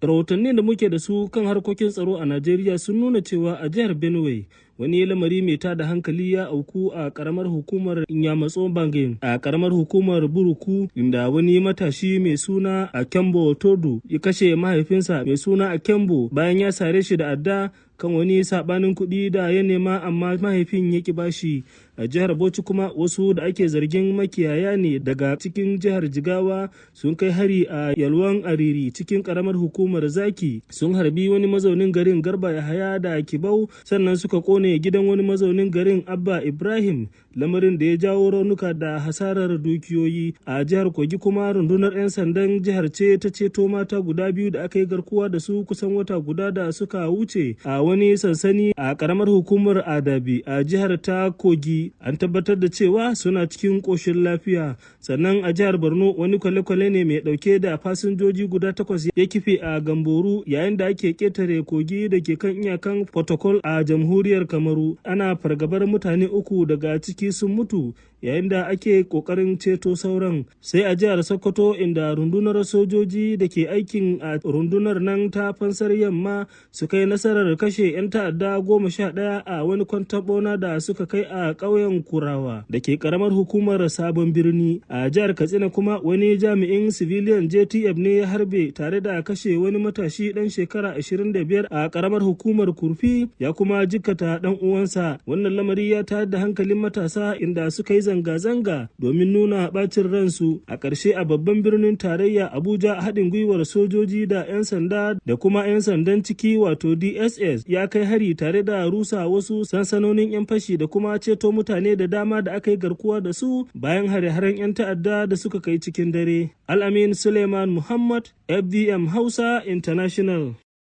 Rahotannin da muke da su kan harkokin tsaro a Najeriya sun nuna cewa a jihar Benue wani lamari mai tada hankali ya auku a karamar hukumar Inyamatso Bangin a karamar hukumar Buruku, inda wani matashi mai suna Akembo Todo ya kashe mahaifinsa mai suna Akembo bayan ya sare shi da adda kan wani sabanin kuɗi da ya nema amma mahaifin ya ki bashi. A jihar Bauchi kuma, wasu da ake zargin makiyaya ne daga cikin jihar Jigawa sun kai hari a Yalwan Ariri cikin karamar hukumar Zaki. Sun harbi wani mazaunin garin, Garba Yahaya, da kibau, sannan suka kone gidan wani mazaunin garin, Abba Ibrahim, lamarin da ya jawo raunuka da hasarar dukiyoyi. A jihar Kogi kuma, rundunar 'yan sandan jihar ce ta ceto mata guda biyu da aka yi garkuwa da su kusan wata guda da suka wuce a wani sansani a karamar hukumar Adabi a jihar ta Kogi. An tabbatar da cewa suna cikin ƙoshin lafiya. Sannan a jihar Borno, wani kwale-kwale ne mai ɗauke da fasinjoji guda takwas ya kife a Gamboru yayin da ake ƙetare kogi da ke kan iyakan Protocol a Jamhuriyar Kamaru. Ana fargabar mutane uku daga ciki sun mutu yayin da ake ƙoƙarin ceto sauran. Sai a jihar Sokoto, inda rundunar sojoji da ke aikin a rundunar nan ta fansar yamma suka yi nasarar kashe 'yan ta'adda 11 a wani kwanton bona da suka kai a ƙauyen Kurawa da ke karamar hukumar Sabon Birni. A jihar Katsina kuma, wani jami'in civilian JTF ne ya harbe tare da kashe wani matashi dan shekara 25 a karamar hukumar Kurfi, ya kuma jikkata dan uwansa. Wannan lamari ya tayar da hankalin matasa, inda suka yi zanga-zanga domin nuna bacin ransu. A ƙarshe, a babban birnin tarayya Abuja, haɗin gwiwar sojoji da 'yan sanda da kuma 'yan sandan ciki, wato DSS, ya kai hari tare da rusa wasu sansanonin 'yan fashi da kuma ceto mutane da dama da aka yi garkuwa da su bayan hare-haren 'yan ta'adda da suka kai cikin dare. Al'amin Suleiman Muhammad, FBM Hausa International.